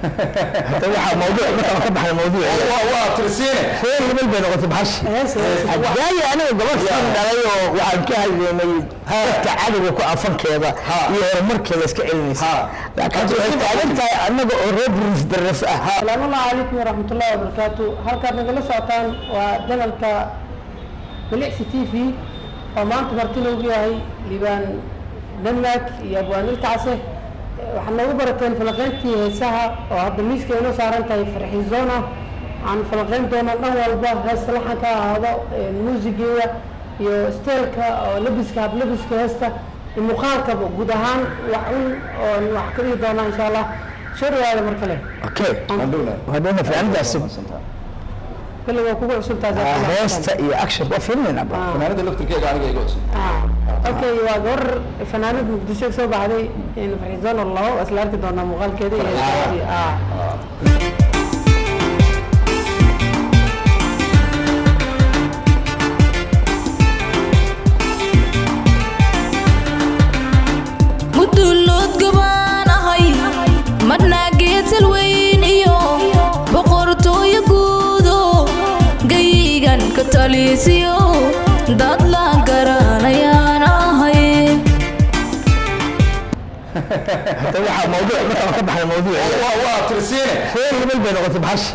Hada waxaa mawduuc markaan ka baxnay mawduuc Waa tirsiine. Reer hebel bay noqotay baxashi. Hadaayo aniga gabadh fin dhalay oo waxaan ka hadlaynay dadka cadowga ku afankeeda iyo horumarkeeda iska celinaysa, laakiin hadda waxay taagan tahay annaga oo reer rif darif ah. Asalaamu calaykum waraxmatullahi wabarakaatu. Halkaad nagala socotaan waa janalka Milicsi TV oo maanta marti loogu yahay Liibaan Denmark iyo Abwaan Ilkacase. Waxaad noogu barateen falaqeyntii heesaha oo hadda miiska inoo saaran tahay Farxizona. Aan falaqeyn doono dhan walba, heesta laxanka ha ahaado, muusigeeda iyo steelka oo labiska, hablabiska heesta iyo muuqaalkaba guud ahaan wax un oon wax ka dhihi doonaa insha Allah. Soo dhawaada mar kale. Okay, hadhowna fiicnadaasi. Kulli waa kugu cusub taas. Heesta iyo action waa fiirinayna ba. Fanaanada laftirkeega aniga iga cusub. Okay, waa gabar fanaanad Muqdisho ka soo baxday in Farxizon labo isla arki doonaa muuqaalkeeda iyo heestadeedii. Mudulood gabaanahay, marnaa geedsal weyn iyo boqortooyo guudo gayigan ka taliisiyo dad la garanayaan ahay. Hada waxaa mawduuc markaan ka baxnay mawduuc Waa tirsiine. Reer hebel bay noqotay baxashi.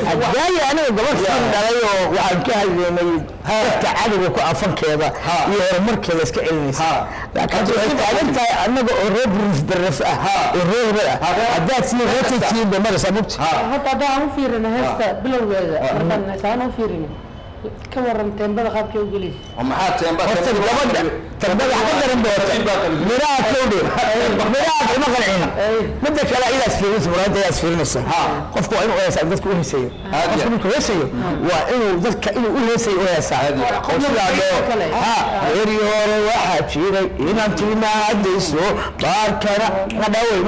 Hadaayo aniga gabadh fin dhalay oo waxaan ka hadlaynay dadka cadowga ku afankeeda iyo horumarkeeda iska celinaysa, laakiin hadda waxay taagan tahay annaga oo reer rif darif ah oo reer hebel ah. Haddaad sii reertatiin bay maraysaa mugti. Hadda haddaan u fiirino heesta bilowgeeda, markaan saan u fiirino, ka waran teembada qaabkay u gelaysa? Maxaa teemba? Horta gabadha tarbada wax ka daran bay horta miraha kowdhe miraha kuma qancina. Midda kale idaas fiirinaysa, muraayada idaas fiirinaysa. Qofku waa inuu heesaa dadka u heesayo. Qofku markuu heesayo waa inuu dadka inuu u heesayo u heesaa oo sidaa loo ha heri hore waxaa jiray inaan timaadayso baarkana nadhawey.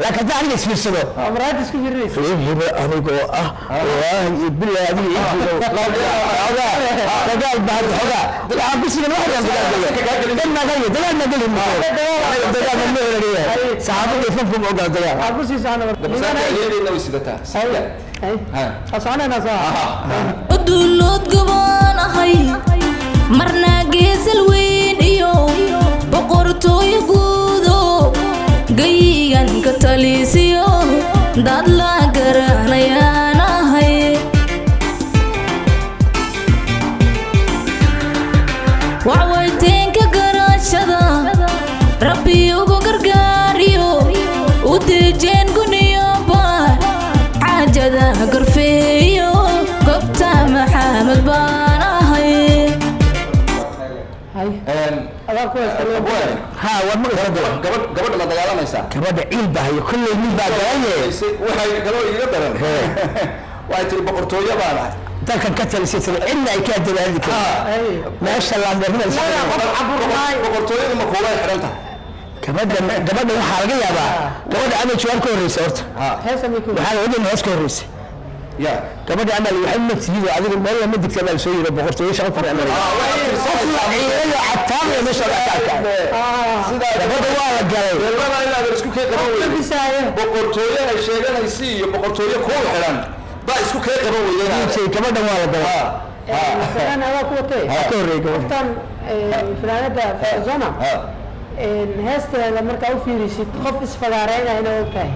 Laakiin haddii aniga isfiirsado Oo muraayada isku fiirinaysa. Reer hebel anigoo ah, wallaahi bilaahi adiga ii jiro xogaa dagaal baa hadda xogaa waxaan ku sigan waxaan dagaal gelay dan naagayo dagaal ma gelin, dagaal ma leeyahay, saxaafadda fanku ma ogola dagaal. Waxaan ku sii socona Gabasaarka iyadayna way sidataa. Waa soconaynaa soo. Mudulood gabaanahay, marnaa geesal weyn iyo boqortooyo guudo gayigan ka taliisiyo dad la garanayaan ahay. Wacwayteenka garashada Rabbi ugu gargaariyo u deejeen guniyo baar xaajada gorfeeyo gobta Maxamed baan ahay. Hay adaa ku haysta loo. Ha, waad maqlaysaa. Gabadh gabadha la dagaalamaysaa. Gabadha ciil baa hayo kolley, nin baa galaye. Waxay kaloo iiga daran, waxay tiri boqortooyo baan ahay. Dalkan ka talisay tiri cidna ay kaa dadaali karin meesha laandeernada. Boqortooyadu ma kuulay xidhan tahay? Gabadha waxaa laga yaabaa gabadha ama jawaab ka horreysa horta. Heesa may ku Waxaa laga hees ka horreysa. Ya. Gabadha amal waxay ma tihido adiga meel lama digta baa soo yiri boqortooyo shaqo ku amal qof la ciidayo cataab meesha la taagta. Gabadha waa la galay. Beelada inaad isku kee qaban weyday. Fisaayo. Boqortooyo ay sheeganaysi iyo boqortooyo kuu xidhan baa isku kee qaban weydeen. DJ gabadhan waa la galay. Fanaan adaa ku watay. Ka horreeyay gabadha. Qoftan fanaanada Arizona heesteeda markaa u fiirisid qof isfagaareynaya inay og tahay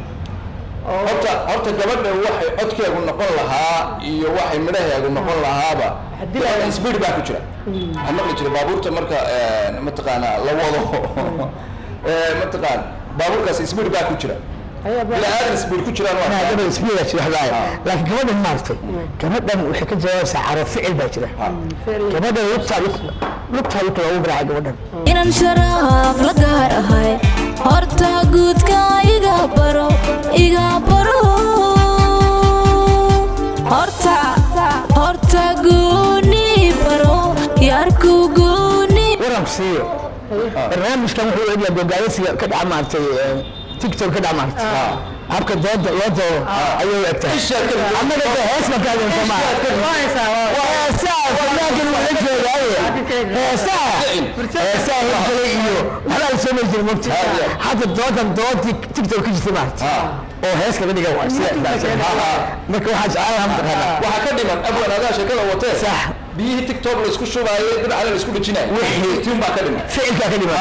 oo Horta gabadha waxay codkeegu noqon lahaa iyo waxay midhaheegu noqon lahaaba Haddii la- gabadha speed baa ku jira. Waxaan maqli jiray baabuurta marka mataqaana la wado, mataqaan baabuurkaas speed baa ku jira. Ayaa Bila aadan speed ku jiraan waa gabadha ismiida jira waxbaa, laakiin gabadhan maartay gabadhan waxay ka jawaabaysaa caro ficil baa jira. Ficil. Gabadhan lugtaa lugta loogu garaacay gabadhan. Inaan sharaaf la gaar ahay horta guudka iga baro, iga baro horta gooni baro yaarku gooni. Waran ku siiyo barnaamijkan wuxuu u egyahay gogaadasiga ka dhaca maartay TikTok ka dhaca maartay habka dooda loo doodo ayay u egtahay. Annaga de hees baan ka hadlayna soo maaha? Waa heesaa, waa heesaa fanaankan wuu la joogaaye, heesaa hirgalay iyo waxbaa la soo mari jiray mogta. Hadda doodan doodii TikTok ka jirtay maartay. Oo hees laga dhiga waay sida. Marka waxaa jeclaan lahaa, mataqaanaa, Waxaa ka dhiman, abwan, adaa sheekada watee. Sax. Biyihii TikTok la isku shubaayay, dabcana la isku dhejinayo. Wixii- Tiun baa ka dhiman. Ficilkaa ka dhiman.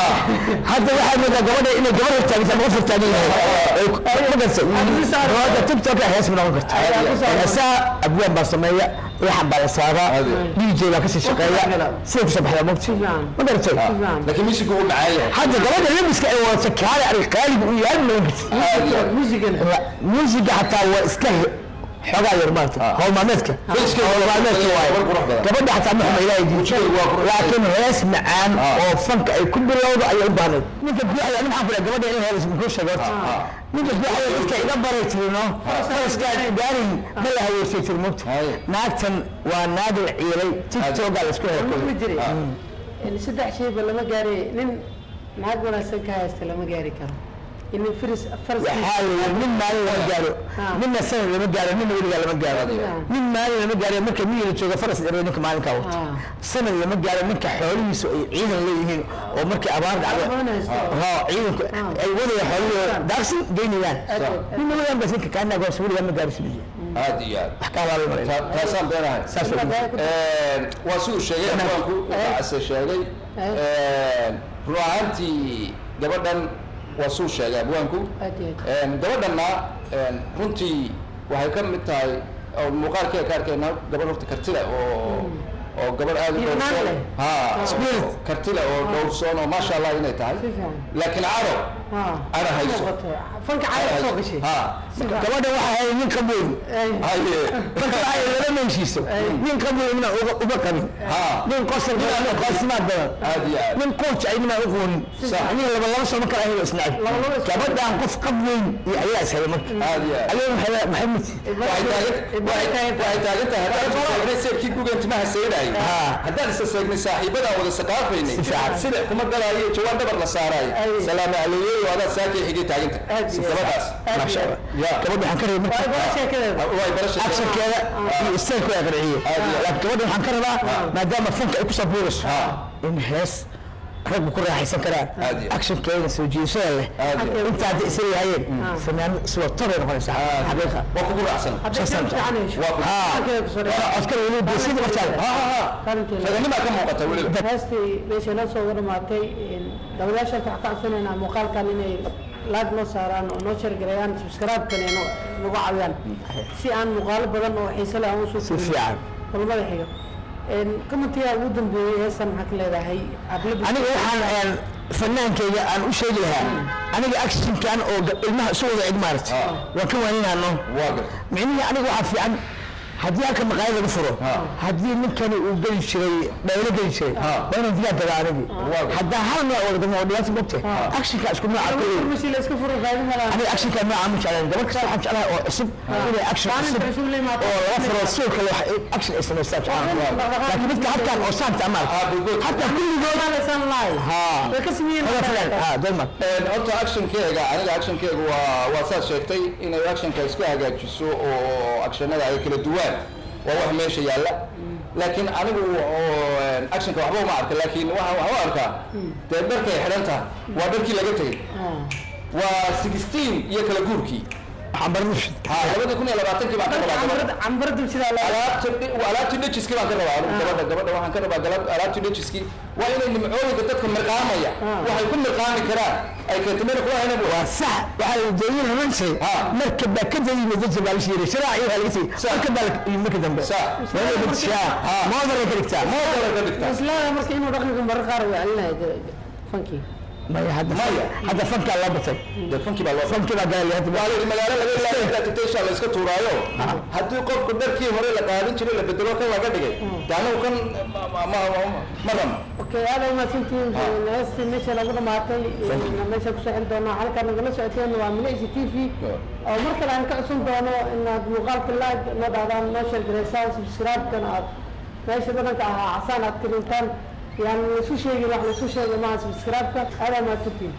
Hadda waxaa moodaa gabadha inay gabar hortaaganta ama qof hortaagan yahay. Ma gartay? Hadda TikTok hees ma noqon karto. Heesaha abwaan baa sameeya, laxan baa la saaraa, DJ baa kasii shaqeeya, sida kusoo baxdaa mogti. Ma garatay? Laakiin musigu wuu macaan yahay. Hadda gabadha labiska ay wadato kaale arag qaaliga uu yahay ma noqon kartid. Aad iyo aad. Muusigana. Muusiga xataa waa iska xoogaa yar maarata, hawl maalmeedka. Face-keeda Hawl maalmeedka waaye. waa qurux badan. Gabadha xataa ma xuma, Ilaahay Wejigeedu waa qurux badan. Laakiin hees macaan oo fanka ay ku bilowdo ayay u baahnayd. Ninka buuxaya, nin maxaan ku dhahay, gabadha in hees muxuu sheegay horta? Ninka buuxaya dadka iga baray tirino faraskaan gaarin ma la haweysay tiri mogta. Haye. Naagtan waa naag la ciilay, TikTokaa la isku Ma helay. Jiray saddex shayba lama gaari. Nin naag wanaagsan ka haysta lama gaari karo, in faris faras. Waxaa la yidhi nin maalin lama gaaro, ninna sanad lama gaaro, ninna weligaa lama gaaro. Nin maalin lama gaaro marka miyiga la joogo, faras dheer ninka maalinkaa wato. Sanad lama gaaro ninka xoolihiisu ay ciidan leeyihiin oo markii abaar dhacdo ha ciidanku ay wadaya xoolihii daaqsin geynayaan. Ninna weligaan bas ninka kaanaag hoose weligaa ma gaaro suliya. Aad iyo aad. Wax ka halaabay malay. Taasaan beenahay. Saas waa. Waa siduu sheegay abwaanku case sheegay. Run ahaantii gabadhan waa suu sheegay abwaanku. Aad iyo aad. Gabadhanna runtii waxay ka mid tahay oo muuqaalkeeda ka arkayna gabadh horta kartida oo gabadh aad u Iimaan dhowrsoon leh. Ha, spirit kartida oo dhowrsoon oo maasha Allah inay tahay. Si fiican. Laakiin caro cara hayso. Fanka cara soo gashay. Ha. Gabadha waxaa hayay nin qabweyn. Haye. Marka waxay lala meeshiiso nin qabweyn ina uga qabin, nin qosol badan oo qaasimaad badan, Aad iyo aad. nin coach ay nimaa u qoonin, nin laba laba soo ma kala ahayn oo isnacay. Gabadhan qof qab weyn iyo ayaa is helay marka. Aad iyo aad. Ayaga maxay mid Waxay taagan tahay haddaan isku seegnay seerkii gugan timaha seydhaayay, haddaan isa seegnay saaxiibadaan wada saqaafaynay, Si fiican. sida kuma galaayo jawaan dhabar la saaraayo, salaama aleeyeyo adaad saakay xigay taagan tahay gabadhaas. Maasha Allah. Ya. Gabadha waxaan ka rabay marka Sheekadeeda. Way barasha. Actionkeeda iyo istaylku ay qanciyey. Aad iyo aad. Laakiin gabadha waxaan ka rabaa, maadaama fanka ay kusoo buurayso, in hees raggu ku raaxaysan karaan, Aad iyo aad. actionkeeda soo jiidashada leh. Aad iyo aad. Inta hadda isa lahaayeen fanaanad suwato bay noqonaysaa xaqiiqa. Waa kugu raacsan. Hadday si fiican hesho. Waa ku Fankeeda kusoo dhacay. Codkana weliba geesida qoftaada. Ha ha ha. Qarankeeda. Raganimaa ka muuqata weliba. Heestii meesha noo soo dhamaatay. Daawadayaasha waxaan ka codsanaynaa muuqaalkan inay like noo saaraan oo noo share gareeyaan, subscribe-kan ay nagu caawiyaan si aan muuqaalo badan oo xiiso leh aan usoo Si fiican. Kulamada xiga commentiga ugu dambeeyey heestan maxaa ka leedahay Ablabis? Aniga waxaan fanaankayga aan u sheegi lahaa, aniga actionkan oo ilmaha isu wada eg maaragtay waan ka waaninano. Waa gartay. Micnihii aniga waxaa fiican haddii halka maqaayad laga furo, haddii ninkani uu geli jiray dhawlo geli jiray, waa inaan digaag gadaa anigii. Haddaa hal nooc wada gadno oo dhibaata mogte actionka isku nooca kuley. Farmashi la iska furo faa'iido ma laha. Aniga actionka nooca ma jeclaan. Gabar kasta waxaan jeclahay oo cusub inay action Maalinta cusub cusub la imaado. oo laba furo suulka wax action ay samaystaan jeclaan, laakiin midka habkan oo saanta amaal habkan kulligood Saan lahay. Way ka sameeyeen. Wada filan ha Denmark. Horta actionkeega, aniga actionkeega waa saad sheegtay inay actionka isku hagaajiso oo actionada ay kala duwaan waa wax meesha yaalla, laakiin anigu oo actionka waxba uma arka, laakiin waxaan u arkaa dee dharkay xidhan tahay waa dharkii laga tegey, waa 16 iyo kala guurkii. Cambarnush. Ha, 2020-kii baan ka rabaa gabadha. Cambar dulsidaa la Alaabta alaabtii dhejiskii baan ka rabaa anigu gabadha waxaan ka rabaa alaabtii dhejiskii waa inay nimcooyinka dadka mirqaamaya waxay ku mirqaami karaan ay keetamena kula hayna. Waa sax, waxaa la doonyin oran jiray marka baa ka dayimid dadka baa la shiiray shiraac iyo waxaa laga tegey marka baa la yimid marka dambe. Waa inay bedeshaa, moodar ka dhigtaa. Moodara ka dhigtaa. Islaada marka inuu dhaqanka marar qaar uu celinaya fankii. Maya, hadda Maya. Hadda fankaa loo batay. Dee fankii baa loo Fankii baa galay hadda. Waa la yidhi magaalo laga ilaalin intaa tagtay insha la iska tuuraayo haddii qofku dharkii hore la qaadan jiray la bedelo kan laga dhigay dee anagu kan ma rabno. Okay, aad ay mahadsantihiin. Heestii meesha lagu dhamaatay meesha kusoo xiri doonaa. Halkaan nagala socoteen waa Milicsi TV oo mar kale aan ka codsan doono inaad muuqaalka like noo dhahdaan, noo share gareysaan, subscribe-kan aad meesha badanka ahaa casaan aad ka dhintaan. Yaan laisu sheegin, wax laisu sheegay maaha subscribe-ka. Aad ay mahadsantihiin.